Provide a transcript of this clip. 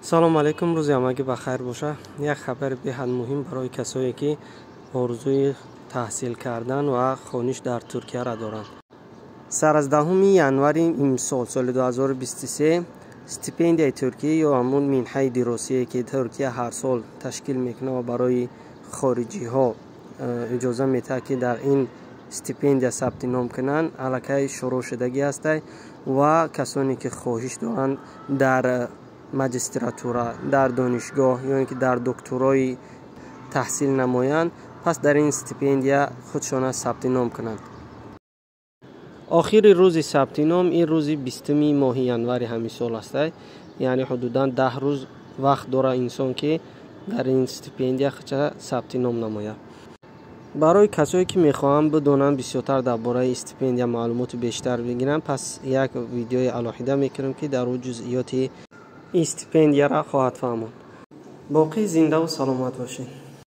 Салом алейкум, рӯзи ҳамагӣ ба хайр боша. Як хабари беҳад муҳим барои касое, ки орзуи таҳсил кардан ва хониш дар Туркияро доранд. Сар аз 10 январи имсол, соли 2023, стипендияи Туркия ё ҳамун минҳаи диросие, ки Туркия ҳар сол ташкил мекунад ва барои хориҷиҳо иҷоза метаҳад, ки дар ин стипендия сабти ном кунанд, аллакай шурӯъ шудагӣ ҳастай ва касоне, ки хоҳиш доранд дар магистратура, дар донишгоҳ ё ин ки дар докторои таҳсил намоянд, пас дар ин стипендия худшона сабти ном кунанд. Охири рӯзи сабти ном ин рӯзи 20-уми моҳи январи ҳамин сол ҳастай, яъне ҳудудан 10 рӯз вақт дорад инсон, ки дар ин стипендия худша сабти ном намояд. Барои касое, ки мехоҳанд бидонанд, бисёртар дар бораи стипендия маълумоти бештар бигиранд, пас як видеои алоҳида мекунем, ки дар ӯ ҷузъиёти ин стипендияро хоҳад фаҳмонд. Боқӣ зиндаву саломат бошед.